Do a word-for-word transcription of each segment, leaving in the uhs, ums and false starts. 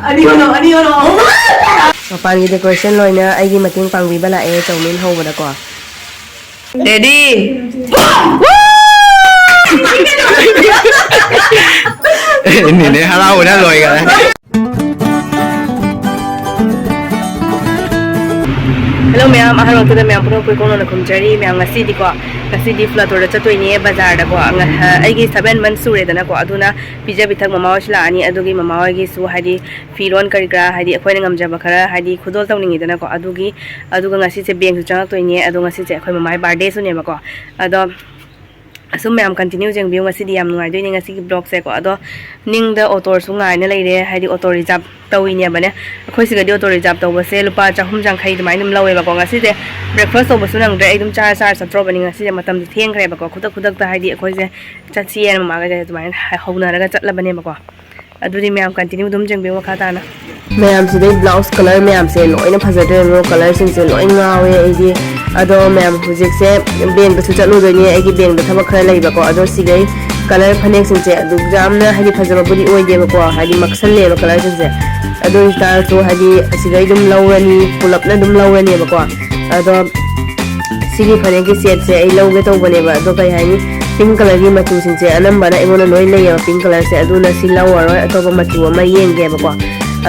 ꯑꯅꯤ ꯍꯣꯠꯅꯧ, ꯑꯅꯤ ꯍꯣꯠꯅꯧ, ꯑꯍꯨꯝ꯫ ꯃꯄꯥꯟꯒꯤ decoration ꯂꯣꯏꯅ ꯑꯩꯒꯤ ꯃꯇꯦꯡ ꯄꯥꯡꯕꯤꯕ ꯂꯥꯛꯑꯦ, ꯆꯧꯃꯤꯟ ꯍꯧꯕꯗꯀꯣ꯫ Ready? ꯅꯦꯅꯦ ꯍꯔꯥꯎꯕꯅ ꯂꯣꯏꯈꯔꯦ꯫ Hello ꯃꯌꯥꯝ, ꯑꯍꯥꯟꯕꯃꯛꯇꯗ ꯃꯌꯥꯝ ꯄꯨꯝꯅꯃꯛꯄꯨ ꯏꯀꯣꯛꯅꯅ ꯈꯨꯝꯖꯔꯤ꯫ ꯃꯌꯥꯝ, ꯉꯁꯤꯗꯤꯀꯣ, ꯉꯁꯤꯗꯤ ꯐ꯭ꯂꯥꯇꯣꯔꯗ ꯆꯠꯇꯣꯏꯅꯦ ꯕꯖꯥꯔꯗꯀꯣ꯫ ꯉ-, ꯑ, ꯑꯩꯒꯤ seven months ꯁꯨꯔꯦꯗꯅꯀꯣ, ꯑꯗꯨꯅ ꯄꯤꯖ ꯄꯤꯊꯛ ꯃꯃꯥ ꯍꯣꯏꯁꯨ ꯂꯥꯛꯑꯅꯤ, ꯑꯗꯨꯒꯤ ꯃꯃꯥ ꯍꯣꯏꯒꯤꯁꯨ ꯍꯥꯏꯗꯤ ꯐꯤꯔꯣꯟ ꯀꯔꯤ ꯀꯔꯥ, ꯍꯥꯏꯗꯤ ꯑꯩꯈꯣꯏꯅ ꯉꯝꯖꯕ ꯈꯔ ꯍꯥꯏꯗꯤ ꯈꯨꯗꯣꯜ ꯇꯧꯅꯤꯡꯉꯤꯗꯅꯀꯣ꯫ ꯑꯗꯨꯒꯤ, ꯑꯗꯨꯒ ꯉꯁꯤꯁꯦ ꯕꯦꯡꯁꯨ ꯆꯪꯉꯛꯇꯣꯏꯅꯦ, ꯑꯗꯣ ꯉꯁꯤꯁꯦ ꯑꯩꯈꯣꯏ ꯃꯃꯥꯒꯤ ꯕꯥꯔꯗꯦꯁꯨꯅꯦꯕꯀꯣ꯫ ꯑꯗꯣ ꯑꯁꯨꯝ ꯃꯌꯥꯝ continue ꯌꯦꯡꯕꯤꯌꯨ, ꯉꯁꯤꯗꯤ ꯌꯥꯝ ꯅꯨꯡꯉꯥꯏꯗꯣꯏꯅꯦ ꯉꯁꯤꯒꯤ vlogꯁꯦꯀꯣ꯫ ꯑꯗꯣ ꯅꯤꯡꯗ ꯑꯣꯇꯣꯁꯨ ꯉꯥꯏꯅ ꯂꯩꯔꯦ, ꯍꯥꯏꯗꯤ ꯑꯣꯇꯣ reserve ꯇꯧꯋꯤꯅꯦꯕꯅꯦ꯫ ꯑꯩꯈꯣꯏ ꯁꯤꯒꯗꯤ ꯑꯣꯇꯣ reserve ꯇꯧꯕꯁꯦ ꯂꯨꯄꯥ ꯆꯍꯨꯝ ꯌꯥꯡꯈꯩ ꯑꯗꯨꯃꯥꯏꯅ ꯑꯗꯨꯝ ꯂꯧꯋꯦꯕꯀꯣ꯫ ꯉꯁꯤꯁꯦ breakfast ꯇꯧꯕꯁꯨ ꯅꯪꯗ꯭ꯔꯦ, ꯑꯩ ꯑꯗꯨꯝ ꯆꯥꯔ ꯆꯥꯔ ꯆꯠꯇ꯭ꯔꯣꯕꯅꯤ꯫ ꯉꯁꯤꯁꯦ ꯃꯇꯝꯁꯦ ꯊꯦꯡꯈ꯭ꯔꯦꯕꯀꯣ, ꯈꯨꯗꯛ ꯈꯨꯗꯛꯇ ꯍꯥꯏꯗꯤ ꯑꯩꯈꯣꯏꯁꯦ ꯆꯠꯁꯤꯌꯦꯅ ꯃꯃꯥꯒ ꯑꯗꯨꯃꯥꯏꯅ ꯍꯥꯏ-, ꯍꯧꯅꯔꯒ ꯆꯠꯂꯕꯅꯦꯕꯀꯣ꯫ ꯑꯗꯨꯗꯤ ꯃꯌꯥꯝ continue ꯑꯗꯨꯝ ꯌꯦꯡꯕꯤꯌꯨ ꯃꯈꯥ ꯇꯥꯅ꯫ ꯃꯌꯥꯝ ꯁꯤꯗꯩ blouse colour ꯃꯌꯥꯝꯁꯦ ꯂꯣꯏꯅ ꯐꯖꯗ꯭ꯔꯦ, ꯃꯣ colourꯁꯤꯡꯁꯦ ꯂꯣꯏ ꯉꯥꯎꯋꯦ ꯑꯩꯗꯤ꯫ ꯑꯗꯣ ꯃꯌꯥꯝ ꯍꯧꯖꯤꯛꯁꯦ ꯕꯦꯡꯗꯁꯨ ꯆꯠꯂꯨꯗꯣꯏꯅꯦ, ꯑꯩꯒꯤ ꯕꯦꯡꯗ ꯊꯕꯛ ꯈꯔ ꯂꯩꯕꯀꯣ꯫ ꯑꯗꯣ ꯁꯤꯒꯩ colour ꯐꯅꯦꯛꯁꯤꯡꯁꯦ ꯑꯗꯨ ꯌꯥꯝꯅ ꯍꯥꯏꯗꯤ ꯐꯖꯕꯕꯨꯗꯤ ꯑꯣꯏꯗꯦꯕꯀꯣ, ꯍꯥꯏꯗꯤ ꯃꯛꯁꯜꯂꯦꯕ colourꯁꯤꯡꯁꯦ꯫ ꯑꯗꯨ ꯑꯣꯏꯇꯥꯔꯁꯨ ꯍꯥꯏꯗꯤ ꯑꯁꯤꯒꯩ ꯑꯗꯨꯝ ꯂꯧꯔꯅꯤ, ꯄꯨꯂꯞꯅ ꯑꯗꯨꯝ ꯂꯧꯔꯅꯦꯕꯀꯣ꯫ ꯑꯗꯣ ꯁꯤꯒꯤ ꯐꯅꯦꯛꯀꯤ setꯁꯦ ꯑꯩ ꯂꯧꯒꯦ ꯇꯧꯕꯅꯦꯕ, ꯑꯗꯣ ꯀꯩ ꯍꯥꯏꯅꯤ, pink colourꯒꯤ ꯃꯆꯨꯁꯤꯡꯁꯦ ꯑꯅꯝꯕꯅ ꯑꯩꯉꯣꯟꯗ ꯂꯣꯏ ꯂꯩꯌꯦꯕ, pink colourꯁꯦ꯫ ꯑꯗꯨꯅ ꯁꯤ ꯂꯧꯔꯔꯣꯏ, ꯑꯇꯣꯞꯄ ꯃꯆꯨ ꯑꯃ ꯌꯦꯡꯒꯦꯕꯀꯣ꯫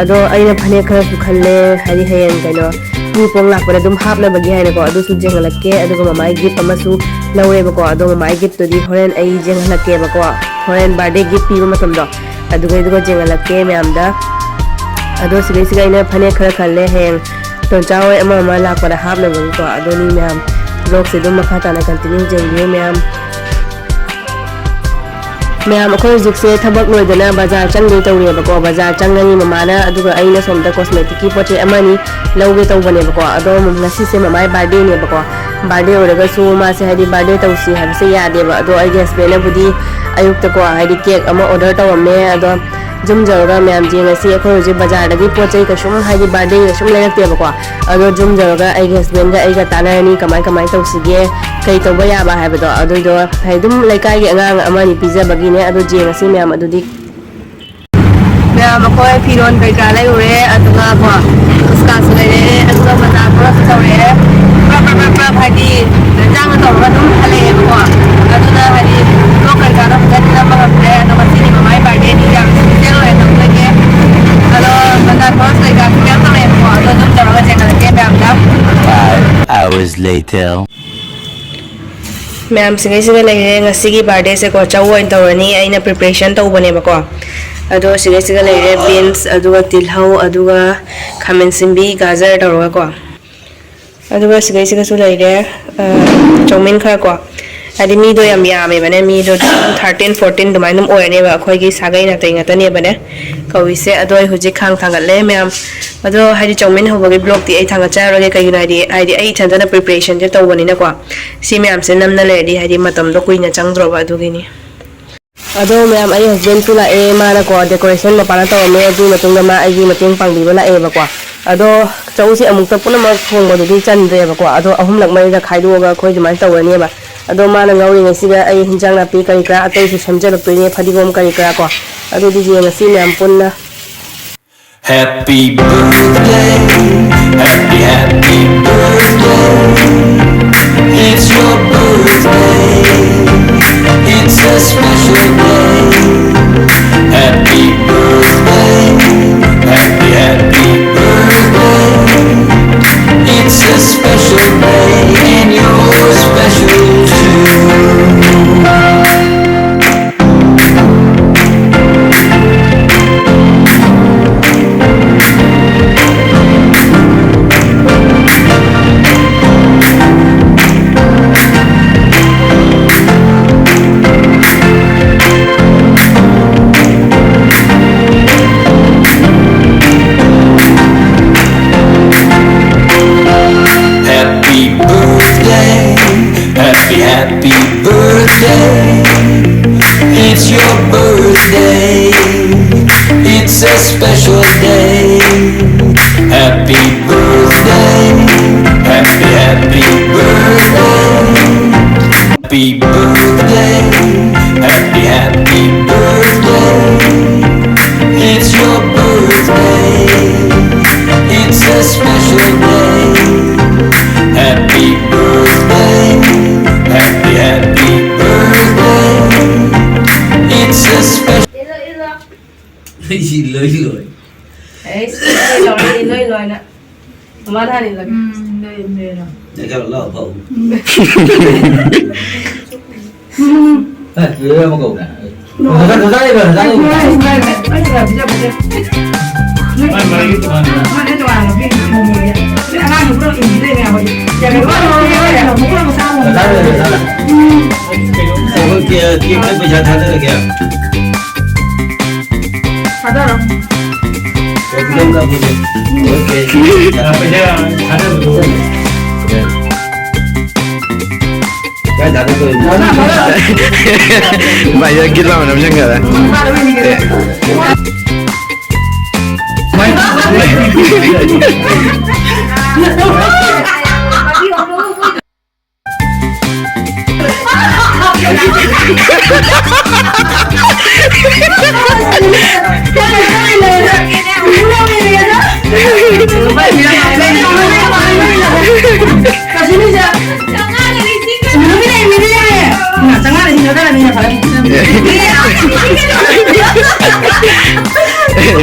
ꯑꯗꯣ ꯑꯩꯅ ꯐꯅꯦꯛ ꯈꯔꯁꯨ ꯈꯜꯂꯦ, ꯍꯥꯏꯗꯤ ꯍꯌꯦꯡ ꯀꯩꯅꯣ ꯃꯤ ꯄꯣꯡ ꯂꯥꯛꯄꯗ ꯑꯗꯨꯝ ꯍꯥꯞꯅꯕꯒꯤ ꯍꯥꯏꯅꯀꯣ꯫ ꯑꯗꯨꯁꯨ ꯌꯦꯡꯍꯜꯂꯛꯀꯦ, ꯑꯗꯨꯒ ꯃꯃꯥꯒꯤ gift ꯑꯃꯁꯨ ꯂꯧꯔꯦꯕꯀꯣ꯫ ꯑꯗꯣ ꯃꯃꯥꯒꯤ giftꯇꯨꯗꯤ ꯍꯣꯔꯦꯟ ꯑꯩ ꯌꯦꯡꯍꯜꯂꯛꯀꯦꯕꯀꯣ, ꯍꯣꯔꯦꯟ birthday gift ꯄꯤꯕ ꯃꯇꯝꯗꯣ꯫ ꯑꯗꯨꯒ ꯑꯗꯨꯒ ꯌꯦꯡꯍꯜꯂꯛꯀꯦ ꯃꯌꯥꯝꯗ꯫ ꯑꯗꯣ ꯁꯤꯗꯩꯁꯤꯗ ꯑꯩꯅ ꯐꯅꯦꯛ ꯈꯔ ꯈꯜꯂꯦ, ꯍꯌꯦꯡ ꯇꯣꯟꯆꯥ ꯍꯣꯏ ꯑꯃ ꯑꯃ ꯂꯥꯛꯄꯗ ꯍꯥꯞꯅꯕꯒꯤꯀꯣ꯫ ꯑꯗꯨꯅꯤ ꯃꯌꯥꯝ, vlogꯁꯦ ꯑꯗꯨꯝ ꯃꯈꯥ ꯇꯥꯅ continue ꯌꯦꯡꯕꯤꯌꯨ ꯃꯌꯥꯝ꯫ ꯃꯌꯥꯝ, ꯑꯩꯈꯣꯏ ꯍꯧꯖꯤꯛꯁꯦ ꯊꯕꯛ ꯂꯣꯏꯗꯅ ꯕꯖꯥꯔ ꯆꯪꯗꯣꯏ ꯇꯧꯔꯤꯑꯕꯀꯣ꯫ ꯕꯖꯥꯔ ꯆꯪꯉꯅꯤ, ꯃꯃꯥꯅ ꯑꯗꯨꯒ ꯑꯩꯅ ꯁꯣꯝꯗ cosmeticꯀꯤ ꯄꯣꯠ ꯆꯩ ꯑꯃ ꯑꯅꯤ ꯂꯧꯒꯦ ꯇꯧꯕꯅꯦꯕꯀꯣ꯫ ꯑꯗꯣ ꯉꯁꯤꯁꯦ ꯃꯃꯥꯒꯤ birthdayꯅꯦꯕꯀꯣ꯫ Birthday ꯑꯣꯏꯔꯒꯁꯨ ꯃꯥꯁꯦ ꯍꯥꯏꯗꯤ birthday ꯇꯧꯁꯤ ꯍꯥꯏꯕꯁꯦ ꯌꯥꯗꯦꯕ꯫ ꯑꯗꯣ ꯑꯩꯒꯤ husbandꯅꯕꯨꯗꯤ ꯑꯌꯨꯛꯇꯀꯣ ꯍꯥꯏꯗꯤ cake ꯑꯃ order ꯇꯧꯔꯝꯃꯦ꯫ ꯑꯗꯣ ꯌꯨꯝ ꯌꯧꯔꯒ ꯃꯌꯥꯝ ꯌꯦꯡꯉꯁꯤ꯫ ꯑꯩꯈꯣꯏ ꯍꯧꯖꯤꯛ ꯕꯖꯥꯔꯗꯒꯤ ꯄꯣꯠ ꯆꯩ ꯀꯩꯁꯨꯝ ꯍꯥꯏꯗꯤ birthdayꯒꯤ ꯀꯩꯁꯨꯝ ꯂꯩꯔꯛꯇꯦꯕꯀꯣ꯫ ꯑꯗꯣ ꯌꯨꯝ ꯌꯧꯔꯒ ꯑꯩꯒꯤ husbandꯒ ꯑꯩꯒ ꯇꯥꯟꯅꯔꯅꯤ ꯀꯃꯥꯏ ꯀꯃꯥꯏ ꯇꯧꯁꯤꯒꯦ, ꯀꯩ ꯇꯧꯕ ꯌꯥꯕ ꯍꯥꯏꯕꯗꯣ꯫ ꯑꯗꯨꯏꯗꯣ ꯍꯥꯏꯗꯤ ꯑꯗꯨꯝ ꯂꯩꯀꯥꯏꯒꯤ ꯑꯉꯥꯡ ꯑꯃ ꯑꯅꯤ ꯄꯤꯖꯕꯒꯤꯅꯦ꯫ ꯑꯗꯣ ꯌꯦꯡꯉꯁꯤ ꯃꯌꯥꯝ꯫ ꯑꯗꯨꯗꯤ ꯃꯈꯣꯏ ꯐꯤꯔꯣꯟ ꯀꯩꯀꯥ ꯂꯩꯔꯨꯔꯦ, ꯑꯗꯨꯒ ꯀꯣ, ꯐꯨꯁꯀꯥꯁꯨ ꯂꯩꯔꯛꯑꯦ, ꯑꯗꯨꯒ ꯕꯖꯥꯔ ꯈꯔꯁꯨ ꯇꯧꯔꯛꯑꯦ꯫ ꯄꯨꯂꯞ ꯄꯨꯂꯞ ꯄꯨꯂꯞ ꯄꯨꯂꯞ ꯍꯥꯏꯗꯤ ꯌꯦꯟꯖꯥꯡꯒ ꯇꯧꯔꯒ ꯑꯗꯨꯝ ꯍꯜꯂꯛꯑꯦꯕꯀꯣ꯫ ꯑꯗꯨꯅ ꯍꯥꯏꯗꯤ vlog ꯀꯩꯀꯥꯗꯣ ꯐꯖꯅ ꯅꯝꯕ ꯉꯝꯗ꯭ꯔꯦ꯫ ꯑꯗꯣ ꯉꯁꯤꯗꯤ ꯃꯃꯥꯏ birthdayꯅꯤ, ꯌꯥꯝ special ꯑꯣꯏꯅ ꯇꯧꯖꯒꯦ꯫ ꯑꯗꯣ ꯕꯖꯥꯔ ꯈꯔꯁꯨ ꯀꯩꯀꯥꯁꯨ ꯃꯌꯥꯝ ꯇꯧꯔꯛꯑꯦꯕꯀꯣ꯫ ꯑꯗꯣ ꯑꯗꯨꯝ ꯇꯧꯔꯒ ꯆꯦꯟꯈꯠꯂꯛꯀꯦ ꯃꯌꯥꯝꯗ꯫ Hours later. ꯃꯌꯥꯝ ꯁꯤꯒꯩꯁꯤꯒ ꯂꯩꯔꯦ꯫ ꯉꯁꯤꯒꯤ birthdayꯁꯦꯀꯣ, ꯆꯧ ꯑꯣꯏꯅ ꯇꯧꯔꯅꯤ꯫ ꯑꯩꯅ preparation ꯇꯧꯕꯅꯦꯕꯀꯣ꯫ ꯑꯗꯣ ꯁꯤꯒꯩꯁꯤꯒ ꯂꯩꯔꯦ, beans, ꯑꯗꯨꯒ ꯇꯤꯜꯍꯧ, ꯑꯗꯨꯒ ꯈꯥꯃꯦꯟ ꯑꯁꯤꯟꯕꯤ, ꯒꯥꯖꯔ ꯇꯧꯔꯒꯀꯣ꯫ ꯑꯗꯨꯒ ꯁꯤꯒꯩꯁꯤꯒꯁꯨ ꯂꯩꯔꯦ, ꯑ, ꯆꯧꯃꯤꯟ ꯈꯔ ꯀꯣ꯫ ꯍꯥꯏꯗꯤ ꯃꯤꯗꯣ ꯌꯥꯝ ꯌꯥꯝꯃꯦꯕꯅꯦ, ꯃꯤꯗꯣ thirteen fourteen ꯑꯗꯨꯃꯥꯏꯅ ꯑꯗꯨꯝ ꯑꯣꯏꯔꯅꯦꯕ꯫ ꯑꯩꯈꯣꯏꯒꯤ ꯁꯥꯒꯩ ꯅꯥꯇꯩ ꯉꯥꯛꯇꯅꯦꯕꯅꯦ ꯀꯧꯔꯤꯁꯦ꯫ ꯑꯗꯣ ꯑꯩ ꯍꯧꯖꯤꯛ ꯈꯥꯡ ꯊꯥꯡꯒꯠꯂꯦ ꯃꯌꯥꯝ꯫ ꯑꯗꯣ ꯍꯥꯏꯗꯤ ꯆꯧꯃꯤꯟ ꯍꯧꯕꯒꯤ vlogꯇꯤ ꯑꯩ ꯊꯥꯡꯒꯠꯆꯔꯔꯣꯏꯒꯦ꯫ ꯀꯩꯒꯤꯅꯣ ꯍꯥꯏꯗꯤ ꯑꯩ ꯏꯊꯟꯇꯅ preparationꯁꯦ ꯇꯧꯕꯅꯤꯅꯀꯣ꯫ ꯁꯤ ꯃꯌꯥꯝꯁꯦ ꯅꯝꯅ ꯂꯩꯔꯗꯤ ꯍꯥꯏꯗꯤ ꯃꯇꯝꯗꯣ ꯀꯨꯏꯅ ꯆꯪꯗ꯭ꯔꯣꯕ, ꯑꯗꯨꯒꯤꯅꯤ꯫ ꯑꯗꯣ ꯃꯌꯥꯝ, ꯑꯩ husbandꯁꯨ ꯂꯥꯛꯑꯦ꯫ ꯃꯥꯅꯀꯣ, decoration ꯃꯄꯥꯅ ꯇꯧꯔꯝꯃꯦ꯫ ꯑꯗꯨꯒꯤ ꯃꯇꯨꯡꯗ ꯃꯥ ꯑꯩꯒꯤ ꯃꯇꯦꯡ ꯄꯥꯡꯕꯤꯕ ꯂꯥꯛꯑꯦꯕꯀꯣ꯫ ꯑꯗꯣ ꯆꯧꯁꯦ ꯑꯃꯨꯛꯇ ꯄꯨꯝꯅꯃꯛ ꯊꯣꯡꯕꯗꯨꯗꯤ ꯆꯟꯗ꯭ꯔꯦꯕꯀꯣ꯫ ꯑꯗꯣ ꯑꯍꯨꯝꯂꯛ ꯃꯔꯤꯔꯛ ꯈꯥꯏꯗꯣꯛꯑꯒ ꯑꯩꯈꯣꯏ ꯑꯗꯨꯃꯥꯏꯅ ꯇꯧꯔꯅꯦꯕ꯫ ꯑꯗꯣ ꯃꯥꯅ ꯉꯧꯔꯤꯉꯩꯁꯤꯗ ꯑꯩ ꯍꯤꯟꯖꯥꯡ ꯅꯥꯄꯤ ꯀꯔꯤ ꯀꯔꯥ ꯑꯇꯩꯁꯨ ꯁꯦꯝꯖꯤꯜꯂꯛꯇꯣꯏꯅꯦ, ꯐꯗꯤꯒꯣꯝ ꯀꯔꯤ ꯀꯔꯥ ꯀꯣ꯫ ꯑꯗꯨꯗꯤ ꯌꯦꯡꯉꯁꯤ ꯃꯌꯥꯝ ꯄꯨꯟꯅ꯫ Happy birthday, happy, happy birthday. It's your birthday. It's a special day. Happy birthday, happy, happy birthday. It's a special day and you're special too. Happy birthday, happy, happy birthday. It's your birthday. It's a special day. Happy birthday, happy, happy birthday. Happy birthday, happy, happy birthday. It's your ꯑꯩꯁꯨ ꯂꯣꯏ꯫ ꯑꯩꯁ, ꯂꯣꯏ ꯂꯣꯏꯅ꯫ ꯃꯃꯥꯗ ꯍꯥꯟꯅ ꯏꯜꯂꯒꯦ꯫ ꯎꯝ, ꯂꯩ, ꯂꯩꯔꯣ꯫ ꯅꯪ ꯈꯔ ꯂꯥꯎ ꯐꯥꯎ꯫ ꯑꯦ, ꯂꯣꯏ ꯑꯃ ꯀꯧꯕ꯭ꯔꯥ? ꯅꯖꯥ, ꯅꯖꯥ ꯂꯩꯕ꯭ꯔꯥ? ꯅꯖꯥ ꯂꯩꯕ꯭ꯔꯥ? ꯃꯥꯏ ꯃꯔꯩꯒꯤ ꯇꯣꯉꯥꯟꯕ꯫ ꯅꯖꯥ ꯂꯩꯕ꯭ꯔꯥ? ꯅꯖꯥ ꯂꯩꯕ꯭ꯔꯥ? ꯑꯩꯈꯣꯏ ꯀꯦ-, ꯀꯦꯛꯇ ꯄꯩꯁꯥ ꯊꯥꯗꯔꯒꯦ꯫ ꯊꯥꯗꯔꯣ꯫ ꯀꯦꯛꯇ ꯀꯥꯞꯄꯁꯦ꯫ ꯑꯣꯀꯦ꯫ ꯄꯩꯁꯥ ꯊꯥꯗꯕꯗꯣ꯫ ꯀꯥꯏ ꯊꯥꯗꯗꯣꯏꯅꯣ? ꯚꯥꯏ, ꯒꯤꯠ ꯂꯥꯎꯅ ꯅꯝꯁꯤꯟꯈ꯭ꯔꯦ꯫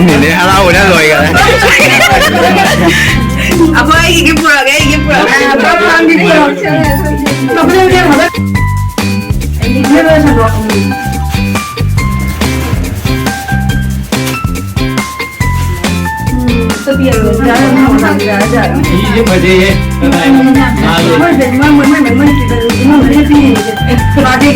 ꯅꯦꯅꯦ ꯍꯔꯥꯎꯕꯅ ꯂꯣꯏꯈꯔꯦ꯫ ꯑꯩꯈꯣꯏ ꯑꯩꯒꯤ ꯒꯤꯐ ꯄꯨꯔꯛꯑꯒꯦ, ꯑꯩꯒꯤ ꯒꯤꯐ ꯄꯨꯔꯛꯑꯒꯦ꯫ ꯁꯤꯁꯦ ꯐꯖꯩꯍꯦ꯫ ꯀꯗꯥꯏꯅꯣ? ꯃꯥꯒꯤ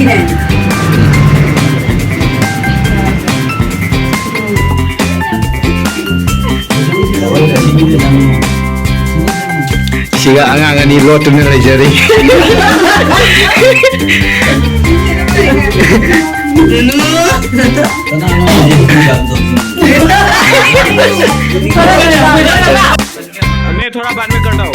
ꯁꯤꯒ ꯑꯉꯥꯡ ꯑꯅꯤ ꯂꯣꯠꯇꯨꯅ ꯂꯩꯖꯔꯤ꯫ मैं थोड़ा बाद में करता हूँ।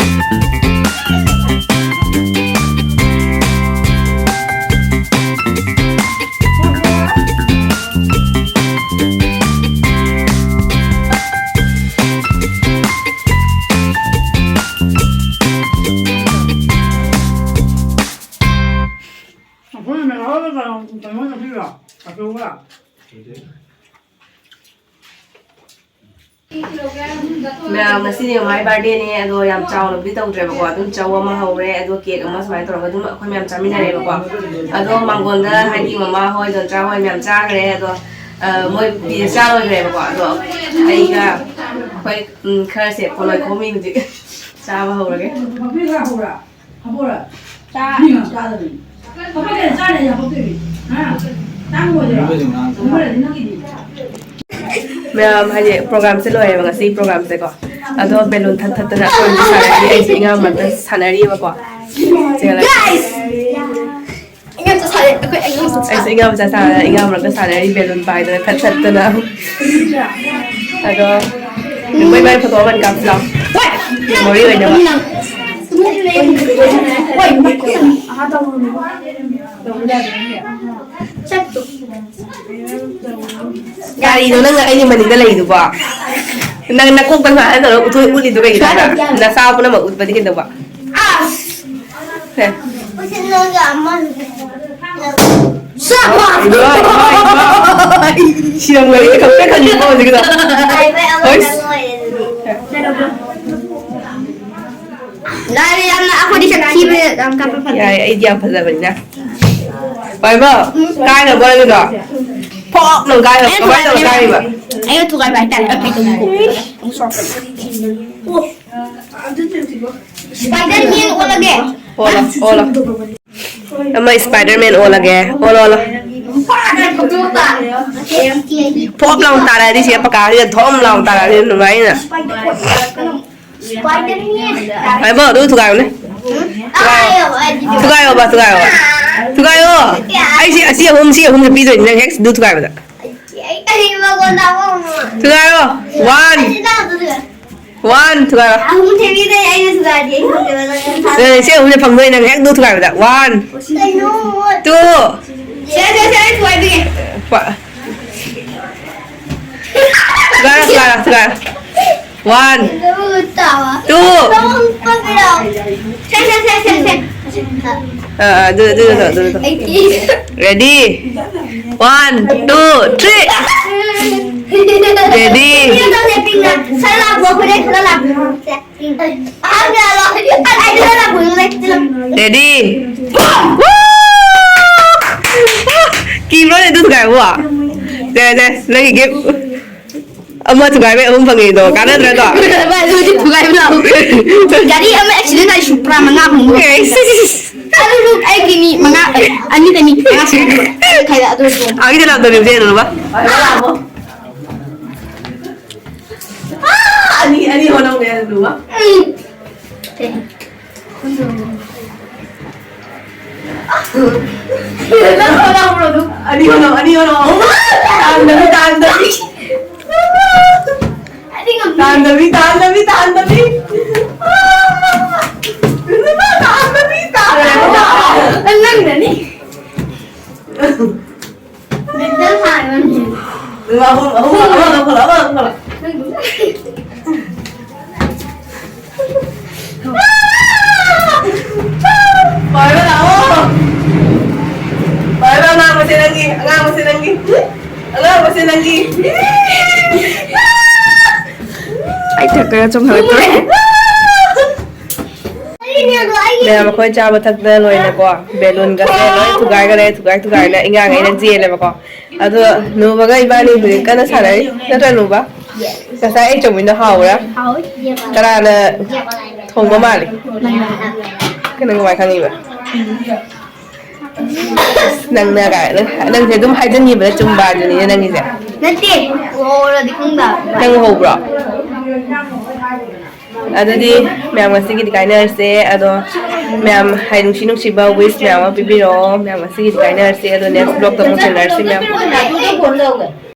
ꯑꯩꯈꯣꯏꯅ ꯃꯦꯂꯥꯗ ꯀꯩꯅꯣ ꯀꯩꯅꯣ ꯆꯠꯄꯤꯕ꯭ꯔꯣ? ꯑꯆꯧꯕ? ꯃꯌꯥꯝ, ꯉꯁꯤꯗꯤ ꯃꯃꯥꯒꯤ ꯕꯥꯔꯗꯦꯅꯦ, ꯑꯗꯣ ꯌꯥꯝ ꯆꯥꯎꯅꯕꯨꯗꯤ ꯇꯧꯗ꯭ꯔꯦꯕꯀꯣ, ꯑꯗꯨꯝ ꯆꯧ ꯑꯃ ꯍꯧꯔꯦ, ꯑꯗꯣ ꯀꯦꯛ ꯑꯃ, ꯁꯨꯃꯥꯏꯅ ꯇꯧꯔꯒ ꯑꯗꯨꯝ ꯑꯩꯈꯣꯏ ꯃꯌꯥꯝ ꯆꯥꯃꯤꯟꯅꯔꯦꯕꯀꯣ꯫ ꯑꯗꯣ ꯃꯥꯡꯒꯣꯟꯗ, ꯍꯥꯏꯗꯤ, ꯃꯃꯥ ꯍꯣꯏ, ꯗꯣꯟꯆꯥ ꯍꯣꯏ ꯃꯌꯥꯝ ꯆꯥꯈ꯭ꯔꯦ꯫ ꯑꯗꯣ, ꯑ, ꯃꯣꯏ ꯆꯥ ꯂꯣꯏꯈ꯭ꯔꯦꯕꯀꯣ꯫ ꯑꯗꯣ ꯑꯩꯒ ꯑꯩꯈꯣꯏ, ꯎꯝ, ꯈꯔꯁꯦ ꯄꯣꯂꯣꯏ ꯈꯣꯝꯃꯤ ꯍꯧꯖꯤꯛ꯫ ꯆꯥꯕ ꯍꯧꯔꯒꯦ꯫ ꯃꯌꯥꯝ, ꯍꯥꯏꯗꯤ, ꯄ꯭ꯔꯣꯒ꯭ꯔꯥꯝꯁꯦ ꯂꯣꯏꯔꯦꯕ, ꯉꯁꯤꯒꯤ ꯄ꯭ꯔꯣꯒ꯭ꯔꯥꯝꯁꯦꯀꯣ꯫ ꯑꯗꯣ ꯕꯦꯂꯨꯟ ꯊꯠ ꯊꯠꯇꯅ ꯑꯩꯈꯣꯏ ꯍꯧꯖꯤꯛ ꯁꯥꯟꯅꯔꯤ, ꯑꯩꯁꯨ ꯏꯉꯥ ꯃꯔꯛꯇ ꯁꯥꯟꯅꯔꯤꯕꯀꯣ꯫ ꯆꯦꯜꯂꯒ ꯑꯩꯁꯨ ꯏꯉꯥ ꯃꯆꯥ ꯁꯥꯟꯅꯔꯤ, ꯑꯩꯈꯣꯏ ꯑꯉꯥꯡ ꯃꯆꯥ ꯑꯩꯁꯨ ꯏꯉꯥ ꯃꯆꯥ ꯁꯥꯟꯅꯔꯤ, ꯏꯉꯥ ꯃꯔꯛꯇ ꯁꯥꯟꯅꯔꯤ, ꯕꯦꯂꯨꯟ ꯄꯥꯏꯗꯅ ꯊꯠ ꯊꯠꯇꯅ꯫ ꯑꯗꯣ ꯃꯣꯏ ꯃꯥꯏ ꯐꯣꯇꯣ ꯑꯃ ꯀꯥꯞꯁꯤ ꯂꯥꯎ꯫ ꯍꯣꯏ꯫ ꯃꯦꯃꯣꯔꯤ ꯑꯣꯏꯅꯕ꯫ ꯀꯔꯤꯅꯣ ꯅꯪꯅ ꯑꯩꯒꯤ ꯃꯅꯤꯡꯗ ꯂꯩꯗꯨꯕꯣ? ꯅꯪ ꯅꯀꯣꯛꯇ ꯁꯨꯃꯥꯏꯅ ꯇꯧꯔꯒ ꯎꯠꯊꯣꯛ-, ꯎꯠꯂꯤꯗꯣ ꯀꯩꯒꯤꯅꯣ? ꯅꯆꯥ ꯄꯨꯝꯅꯃꯛ ꯎꯠꯄꯗꯤ ꯀꯩꯗꯧꯕ? ꯁꯦ꯫ ꯏꯃꯥ, ꯏꯃꯥ, ꯏꯃꯥ, ꯏꯃꯥ꯫ ꯁꯤꯔꯝꯒꯅꯤ, ꯈꯪꯄ꯭ꯔꯦꯛ ꯈꯪꯉꯤꯀꯣ ꯍꯧꯖꯤꯛꯀꯤꯗꯣ꯫ ꯍꯣꯏ꯫ ꯂꯥꯏꯔꯤ ꯌꯥꯝꯅ, ꯑꯩꯈꯣꯏꯗꯤ ꯁꯛ ꯊꯤꯕꯅ ꯌꯥꯝ ꯀꯥꯞꯄ ꯐꯪꯉꯦ꯫ ꯌꯥꯏ, ꯑꯩꯗꯤ ꯌꯥꯝ ꯐꯖꯕꯅꯤꯅ꯫ ꯄꯥꯏꯕ, ꯀꯥꯏꯅꯕ ꯑꯗꯨꯗꯣ? ꯐꯣꯛ ꯂꯥꯎ ꯀꯥꯏꯅꯕ꯫ ꯑꯩꯅ ꯀꯃꯥꯏꯅ ꯇꯧꯔ ꯊꯨꯒꯥꯏꯕ ꯀꯥꯏꯔꯤꯕ? ꯑꯩꯅ ꯊꯨꯒꯥꯏꯕ ꯍꯥꯏꯇꯥꯔꯦ꯫ ꯑꯃꯨꯛ ꯁꯣꯛꯀꯅꯤ꯫ ꯁ꯭ꯄꯥꯏꯗꯔ ꯃꯦꯟ ꯑꯣꯜꯂꯒꯦ꯫ ꯑꯣꯜꯂꯣ, ꯑꯣꯜꯂꯣ꯫ ꯑꯃ ꯁ꯭ꯄꯥꯏꯗꯔ ꯃꯦꯟ ꯑꯣꯜꯂꯒꯦ꯫ ꯑꯣꯜꯂꯣ, ꯑꯣꯜꯂꯣ꯫ ꯐꯣꯛ ꯂꯥꯎ ꯇꯥꯔꯛꯑꯗꯤ ꯁꯤꯗ ꯄꯀꯥꯁꯤꯗ ꯙꯣꯝ ꯂꯥꯎ ꯇꯥꯔꯛꯑꯗꯤ ꯅꯨꯡꯉꯥꯏꯅ꯫ ꯁ꯭ꯄꯥꯏꯗꯔ ꯃꯦꯟ꯫ ꯍꯥꯏꯕꯣ, ꯑꯗꯨ ꯊꯨꯒꯥꯏꯌꯣꯅꯦ꯫ ꯊꯨꯒꯥꯏꯌꯣ꯫ ꯊꯨꯒꯥꯏꯌꯣꯕ, ꯊꯨꯒꯥꯏꯌꯣꯕ꯫ ꯊꯨꯒꯥꯏꯌꯣ꯫ ꯑꯩ ꯁꯤ, ꯑꯁꯤ ꯑꯍꯨꯝ, ꯁꯤ ꯑꯍꯨꯝꯁꯦ ꯄꯤꯗꯣꯏꯅꯤ ꯅꯪ ꯍꯦꯛ ꯑꯗꯨ ꯊꯨꯒꯥꯏꯕꯗ꯫ ꯑꯩ, ꯑꯩ ꯃꯉꯣꯟꯗ ꯑꯃꯨꯛ ꯊꯨꯒꯥꯏꯌꯣ꯫ One꯫ ꯑꯩ ꯁꯤ ꯇꯥꯕꯗ ꯊꯨꯒꯥꯏ꯫ One, ꯊꯨꯒꯥꯏꯌꯣ꯫ ꯑꯍꯨꯝ ꯊꯦꯡꯕꯤꯗꯣꯏꯅꯦ ꯑꯩꯅ ꯊꯨꯒꯥꯏꯔꯗꯤ, ꯑꯩ ꯈꯪꯗꯦꯕ ꯅꯪ ꯌꯥꯝ ꯊꯥꯖꯗꯦ꯫ ꯑꯦ, ꯁꯤ ꯑꯍꯨꯝꯁꯦ ꯐꯪꯗꯣꯏꯅꯦ ꯅꯪ ꯍꯦꯛ ꯑꯗꯨ ꯊꯨꯒꯥꯏꯕꯗ꯫ One, ꯀꯩꯅꯣ? Two꯫ ꯁꯦ, ꯁꯦ, ꯁꯦ, ꯑꯩ ꯊꯨꯒꯥꯏꯕꯤꯒꯦ꯫ ꯄ-, ꯊꯨꯒꯥꯏꯔꯣ, ꯊꯨꯒꯥꯏꯔꯣ, ꯊꯨꯒꯥꯏꯔꯣ꯫ One, two꯫ ꯑꯥ, ꯑꯥ, ꯑꯗꯨ, ꯑꯗꯨ, ꯑꯗꯨ, ꯑꯗꯨ, ꯑꯗꯨ꯫ Ready? One, two, three꯫ Ready? Sir ꯂꯥꯛꯄ꯭ꯔꯣ? ꯑꯩꯈꯣꯏꯗ ꯈꯔ ꯂꯥꯛꯄ꯭ꯔꯣ? ꯑꯍꯥꯟꯕ ꯂꯥꯛꯑꯣ꯫ ꯑꯩ ꯈꯔ ꯂꯥꯛꯄ꯭ꯔꯣ? ꯔꯦꯗꯤ? ꯀꯤꯕ꯭ꯔꯣꯅꯦ ꯑꯗꯨ ꯊꯨꯒꯥꯏꯕꯣ? ꯁꯦ, ꯁꯦ, ꯅꯪꯒꯤ ꯒꯤꯐ꯫ ꯑꯃ ꯊꯨꯒꯥꯏꯕꯩ ꯑꯍꯨꯝ ꯐꯪꯉꯤꯗꯣ ꯀꯥꯟꯅꯗ꯭ꯔꯗꯣ? ꯑꯗꯨꯗꯤ ꯊꯨꯒꯥꯏꯕ ꯂꯥꯛꯑꯣ꯫ ꯒꯥꯔꯤ ꯑꯃ ꯑꯦꯛꯁꯤꯗꯦꯟ ꯇꯧꯔꯗꯤ ꯁꯨꯄ꯭ꯔꯥ ꯃꯉꯥ ꯐꯪꯕ꯫ ꯑꯦ, ꯁꯤ, ꯁꯤ, ꯁꯤ꯫ ꯑꯗꯨꯁꯨ ꯑꯩꯒꯤ ꯃꯤ ꯃꯉꯥ, ꯑꯅꯤꯗ ꯃꯤ ꯃꯉꯥ ꯁꯨꯔꯦ꯫ ꯈꯥꯏꯗ ꯑꯗꯨ ꯑꯣꯏꯔꯁꯨ꯫ ꯑꯥꯒꯤꯗ ꯂꯥꯛꯇꯣꯔꯤꯕꯁꯦ ꯌꯦꯡꯉꯨꯕ꯫ ꯑꯥ! ꯑꯅꯤ, ꯑꯅꯤ ꯍꯣꯠꯅꯧꯅꯦ ꯑꯗꯨꯒ꯫ ꯎꯝ꯫ ꯅꯪ ꯍꯣꯠꯅꯧꯔꯣ ꯑꯗꯨꯝ꯫ ꯑꯅꯤ ꯍꯣꯠꯅꯧ, ꯑꯅꯤ ꯍꯣꯠꯅꯧ꯫ ꯇꯥꯍꯟꯗꯕꯤ, ꯇꯥꯍꯟꯗꯕꯤ꯫ ꯑꯅꯤ ꯉꯝꯗꯦ꯫ ꯇꯥꯍꯟꯗꯕꯤ, ꯇꯥꯍꯟꯗꯕꯤ, ꯇꯥꯍꯟꯗꯕꯤ꯫ ꯇꯥꯍꯟꯗꯕꯤ, ꯇꯥꯍꯟꯗꯕꯤ꯫ ꯅꯪ ꯉꯝꯒꯅꯤ꯫ ꯃꯦꯟꯇꯦꯜ ꯍꯥꯏꯕꯅꯤ꯫ ꯑꯍꯨꯝ, ꯑꯍꯨꯝ, ꯑꯃ ꯂꯧꯈꯠꯂꯣ, ꯑꯃ ꯂꯧꯈꯠꯂꯣ꯫ ꯄꯥꯏꯕ ꯂꯥꯛꯑꯣ꯫ ꯄꯥꯏꯕ ꯑꯉꯥꯡꯕꯁꯦ ꯅꯪꯒꯤ, ꯑꯉꯥꯡꯕꯁꯦ ꯅꯪꯒꯤ, ꯑꯉꯥꯡꯕꯁꯦ ꯅꯪꯒꯤ꯫ ꯑꯩ ꯊꯛꯇꯒ ꯆꯣꯡꯍꯜꯂꯛꯇꯣꯔꯦ꯫ ꯃꯌꯥꯝ ꯑꯩꯈꯣꯏ ꯆꯥꯕ ꯊꯛꯄ ꯂꯣꯏꯅꯀꯣ, ꯕꯦꯂꯨꯟꯒꯁꯦ ꯂꯣꯏ ꯊꯨꯒꯥꯏꯈꯔꯦ, ꯊꯨꯒꯥꯏ ꯊꯨꯒꯥꯏꯅ ꯏꯉꯥꯡ ꯑꯩꯅ ꯆꯦꯜꯂꯦꯕꯀꯣ꯫ ꯑꯗꯣ ꯅꯨꯕꯒ ꯏꯕꯥꯅꯤ ꯍꯧꯖꯤꯛ ꯀꯟꯅ ꯁꯥꯟꯅꯔꯤ, ꯅꯠꯇ꯭ꯔ ꯅꯨꯕ? ꯉꯁꯥꯏ ꯑꯩ ꯆꯧꯃꯤꯟꯗꯣ ꯍꯥꯎꯕ꯭ꯔꯥ? ꯍꯥꯎꯋꯤ꯫ ꯀꯅꯥꯅ ꯊꯣꯡꯕ ꯃꯥꯜꯂꯤ? ꯅꯪꯅ꯫ ꯀꯩꯅꯣ ꯀꯃꯥꯏ ꯈꯪꯉꯤꯕ? ꯅꯪꯅ ꯀꯥꯏꯅ, ꯅꯪꯁꯦ ꯑꯗꯨꯝ ꯍꯥꯏꯖꯟꯈꯤꯕꯗ ꯆꯨꯝꯕ ꯑꯗꯨꯅꯤꯅꯦ ꯅꯪꯒꯤꯁꯦ꯫ ꯅꯠꯇꯦ, ꯎꯍꯧꯔꯗꯤ ꯈꯪꯗꯕ꯫ ꯅꯪ ꯎꯍꯧꯕ꯭ꯔꯣ? ꯑꯗꯨꯗꯤ ꯃꯌꯥꯝ ꯉꯁꯤꯒꯤꯗꯤ ꯀꯥꯏꯅꯔꯁꯦ꯫ ꯑꯗꯣ ꯃꯌꯥꯝ ꯍꯥꯏ, ꯅꯨꯡꯁꯤ ꯅꯨꯡꯁꯤꯕ wish ꯃꯌꯥꯝ ꯑꯃ ꯄꯤꯕꯤꯔꯛꯑꯣ꯫ ꯃꯌꯥꯝ ꯉꯁꯤꯒꯤꯗꯤ ꯀꯥꯏꯅꯔꯁꯦ꯫ ꯑꯗꯣ next vlogꯇ ꯑꯃꯨꯛ ꯊꯦꯡꯅꯔꯁꯤ ꯃꯌꯥꯝ꯫